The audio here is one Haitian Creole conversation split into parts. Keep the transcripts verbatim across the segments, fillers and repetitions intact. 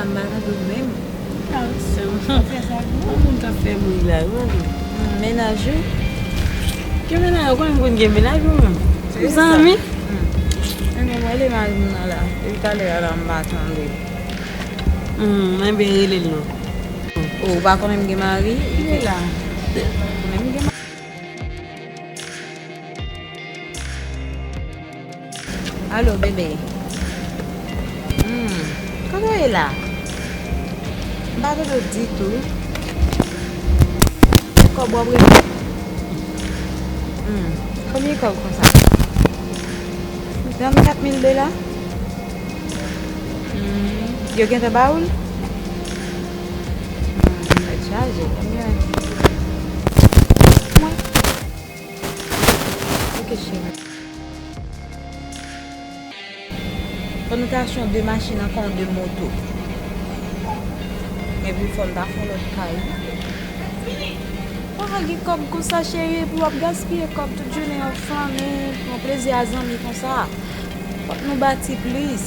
M pa tande w menm. Ah, sè m. Ou fè sa pou ou? Yon moun k ap fè bri la, wi, mwen menm. Hmm, mennaj ou? Ki mennaj? Ou konnen m konn gen mennaj mwen menm. Se sa. Zanmi? Hmm. Ebyen, mwen rele mari m nan la. Depi talè a la, m pa tande l. Hmm, enben, rele l non. Oh, ou pa konnen m gen mari? Li la. Ou konnen m gen mari. Alo, bebe. Hmm, kote w ye la? M pa tande w ditou. Kòb w ap rele? Hmm, konbyen kòb konsa? Trannkat mil dola? Hmm, yo gentan ba ou l? Hmm, tèt chaje, konbyen? Mwen. Ok, cheri. Fò nou ta achte yon de machin ankò, yon de moto. Epi fò n ta fè yon lòt kay. Pa gen kòb konsa, cheri, epi w ap gaspiye kòb tout jounen, yon fanmi, yon plezi a zanmi konsa. Fòk nou bati plis.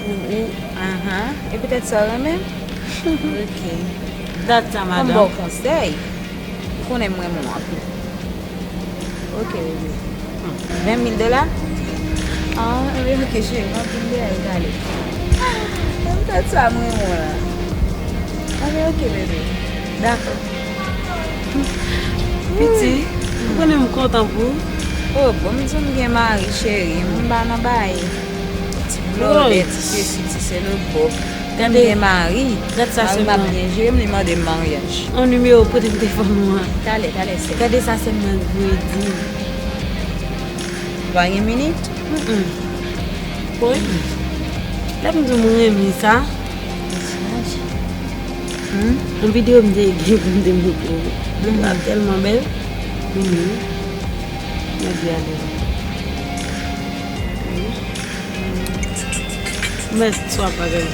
Ou, ou, ahan. E poutèt sa w renmen m? Ok. Dat sa, madanm. Fò m ba w konsèy. Ou konnen m renmen w anpil. Ok, bebe. Hmm. Ven mil dola? Ah, wi, ok, cheri, m ap vin dèyè l talè. Ah, m tèt sa, m renmen w la. Ah, wi, ok, bebe. Dakò. Piti, ou konnen m kontan pou ou. Oh, bon, m di w m gen mari, cheri. M pa nan bay ti blòdè, ti sesi, ti selo bò. Gade, m gen mari. Gad sa sèlman. Mari m ap byen jere m, li mande m maryaj. Yon nimewo pou telefòn ou an. Talè, talè, sè. Gade sa sèlman l voye di m. Ou pa gen minit? Mm-mm. Wi. Lè m di w m renmen sa. Hmm? Yon videyo m te gen pou m te montre w. Li pa tèlman bèl. Vini wi. Mwen di ale. Mèsi swa bagay.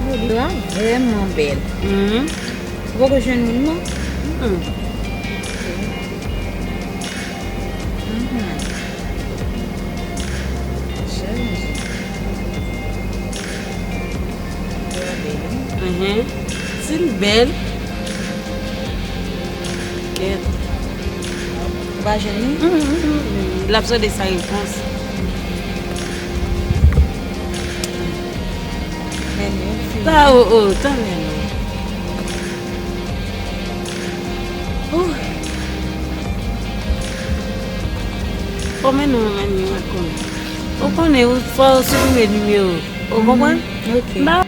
Yo, li la vrèman bèl. Mhm. Ou poko jwenn moun non? Mhm. Mhm. Chanje. Mhm. Si l bèl. Kèt. Ou pa jwenn li? Mhm, mhm, mhm. L ap sonde sa repons. Men li, fi. Pa, oh, oh, tann men non. Ouh. Fò men nou, men nou, mwen konnen. Ou konnen, ou fò w siprime nimewo. Ou konprann? Ok. M pa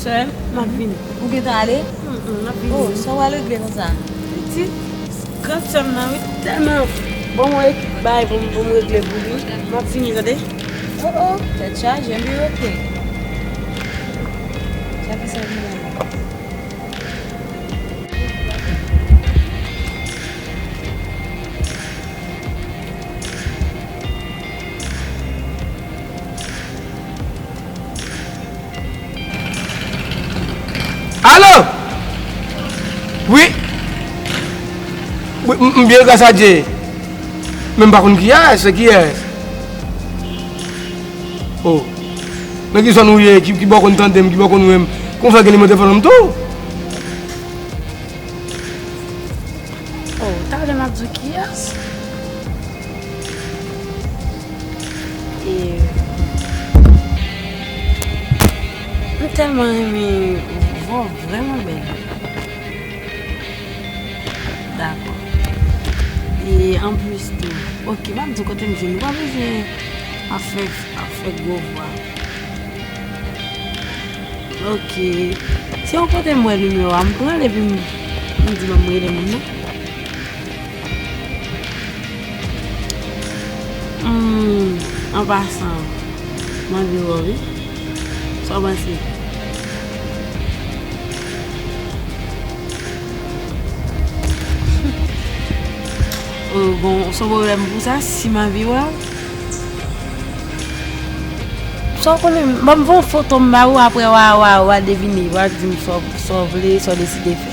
Sè, m ap vini. Ou gentan ale? Mm, mm, m ap vini. Oh, sa w al regle konsa? Pitit, gran sè m nan, wi, tèlman ban mwen ekip bagay pou m, pou m regle pou li. M ap vini, tande? Oh, oh, tèt chaje, m byen oke. Sa ki sa vini la? Alo! Wi? Wi, m, m byen, gras a Dye. Men m pa konn kiyès, se kiyès? Oh. Nan ki zòn ou ye? Ki, ki bò konn tande m? Ki bò konn wè m? Kòman fè gen nimewo telefòn an m tou? Oh, talè m ap di w kiyès. E, m tèlman renmen vwa w, vrèman bèl. Dakò. E anplis tou, ok, m ap di w kote m jwenn ou, pa bezwen ap fè, ap fè gwo vwa. Ok. Se yon kote m wè nimewo a, m pran l epi m, m di ban m rele moun nan. Hmm, an pasan, m anvi wè w wi. Sa w panse? Oh, bon, se yon pwoblèm pou sa, si m anvi wè w. Sa w konnen, ban m voye yon foto m ba ou, apre w a, w a, w a devine, w a di m sa w, sa w vle, sa w deside fè.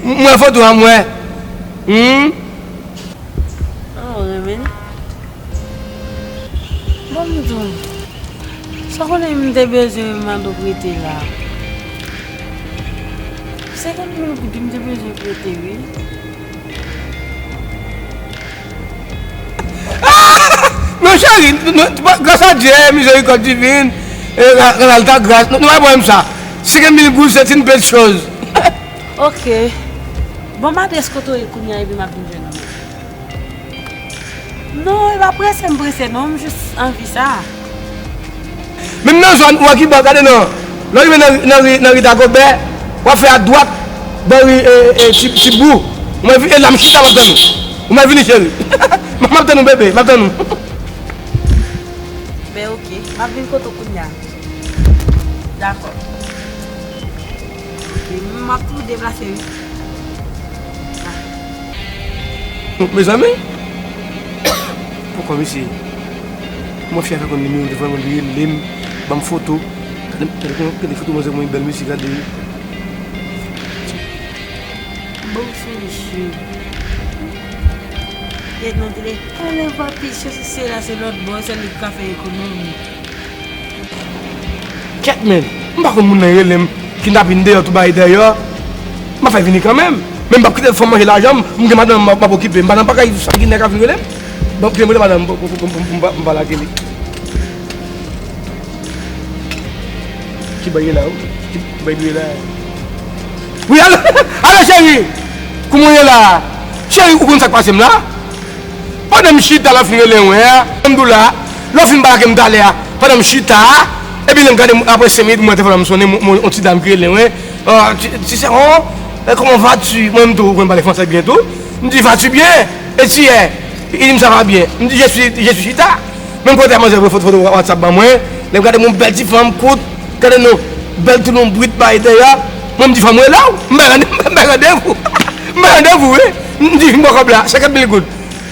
M wè foto a, m wè. Hmm? Ah, ou renmen l? Bon, m di w, sa w konnen m te bezwen mande w prete la. Senkant mil goud m te bezwen prete, wi. Ah! Non, cheri, nou, nou, grâce à Dieu, miséricorde divine, e, la, la, la, grâce, nou, nou pa pwoblèm sa. Senkant mil goud, c'est une belle chose. Ok. Ban m adrès kote w ye kounye a, epi m ap vin jwenn ou. Non, e pa prese m prese, non, m jis anvi sa. Menm nan zòn ou a ki bò, gade non. Lè w rive nan, nan ri, nan ri Dagobè, w ap fè adwat, bò ri, e, e, ti, ti bou. Ou mwen vi-, e la m chita, m ap tann ou. Ou mwen vini, cheri. M ap tann ou, bebe, m ap tann ou. Ben, ok. M ap vin kote w kounye a. Dakò. Ok, m ap tou deplase, wi. Mezanmi, poko misye. Mwen fè avèk yon nimewo telefòn, mwen li rele m, ban m foto. Gade, gade, gade foto manzè mwen bèl, mesye, gade. Bon, finish. Kèt nan tele. Alè, papi, se, se la, se lòt bò, se li k ka fè ekonomi. Kèt, men, m pa konn moun nan rele m, kidnapin deyò, tout bagay deyò. M ap fè vini kanmenm. Men m p ap kite fanm manje lajan m, m gen madanm m ap, m ap okipe. M pa nan bagay sa ki nèg ap vin rele m. Bon, kite m rele madanm m pou, pou, pou, pou, pou m pa, m pale ak li. Ki bagay la, wi? Ki bagay la? Wi, alo, alo, cheri! Kouman w ye la? Cheri, ou konn sa k pase m la? Pandan m chita, lè w fin rele mwen an, m di w la, lè w fin pale ak m talè a, pandan m chita, epi lè m gade, apre senk minit, m wè telefòn nan m sonnen, m wè yon ti dam ki rele mwen, euh, ti, ti sè, oh, euh, comment vas-tu? Mwen, m tou, ou konn pale fransè byen tou. M di, vas-tu bien? Et tu es? Li di m, ça va bien. M di, je suis, je suis chita. Menm kote a manzè voye foto, foto WhatsApp ban mwen. Lè m gade m yon bèl ti fanm kout, gade non, bèl tou lonbrit bay dèyè. Mwen m di fanm rele w, m bay rande-, m bay randevou. M bay randevou, wi. M di vin bò kòb la, senkant mil goud.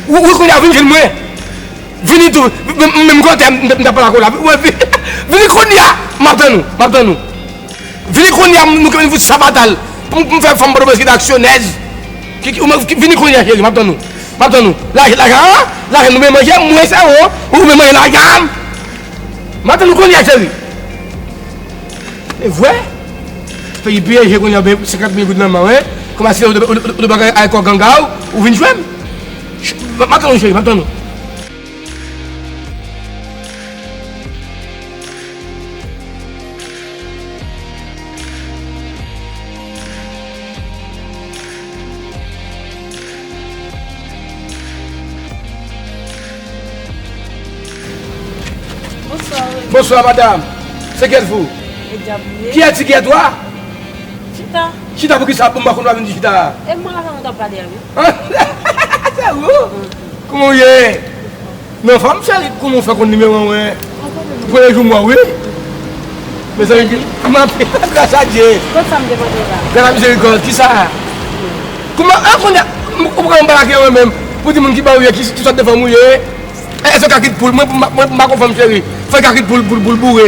Wi, wi, kounye a vin jwenn mwen. Vini tou, m, m, menm kote a m, m t ap pale ak ou la. Wi, vini, vini kounye a, m ap tann ou, m ap tann ou. Vini kounye a, nou, nou fout sabat al. Pou m, pou m fè fanm Pòtoprens ki t aksyonèz. Ki, ki, ou mwen, ki, vini kounye a, cheri, m ap tann ou. M ap tann ou. Lajan, lajan an, lajan nou vin manje, mwen se ou, ou vin manje lajan an. M ap tann ou kounye a, cheri. E vre? Peyi pyeje kounye a, ben, senkant mil goud nan men w, wi. Kòmanse ou de, ou de, ou de bagay ak kò ganga w, ou vin jwenn m. Ch-, m ap tann ou, cheri, m ap tann ou. Bonswa, wi. Bonswa, madam. Se kèl fou? E djab li ye. Kiyès ki kèl twa? Chita. Chita pou ki sa? Pou m pa konn w ap vin di chita. E mwen la fè mwen t ap pale a, wi. Se ou? Kouman w ye? Non, fanm cheri, kouman w fè konn nimewo mwen? Premye jou m wè w, wi. Mezanmi, m ap, gras a Dye. Kot sa m te mande w la? Gras a mizerikòd, kisa? Kouman, a, kounye a, ou pran m pa lage mwen menm, pou di moun ki ba w ye, ki, ki sòt de fanm ou ye? Èske w ka kit poul? Mwen, mwen, mwen, m pa konn fanm cheri. Fò w ka kit poul, poul, poul boure.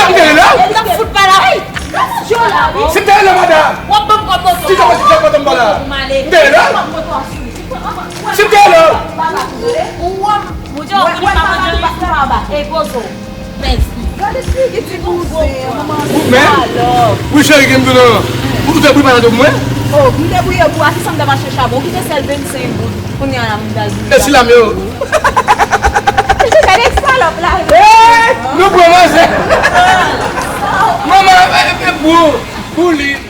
Kouta m te rele la. L ap fout pa la. Hey, gade Joe la, wi. Si m te rele la, madanm. W ap ban m kòb moto. Si te, si te, m te rele la. M te rele la. Si m te rele la. Ou wè, ou di w konnen pa manje wi. E pozo. Mèsi. Gade figi ti bouzen an, manman. Ou men? Wi, cheri, gen m tou nan. Ou te bri panado pou mwen? Oh, m te bri yo pou asisan m t ap achte chabon. Ou kite sèl vennsenk goud. Kounye a la, m pral bri. E si lam yo? Gade salòp la. Hey! Nou pran manzè. Manman, e, e, e, pou, pou li.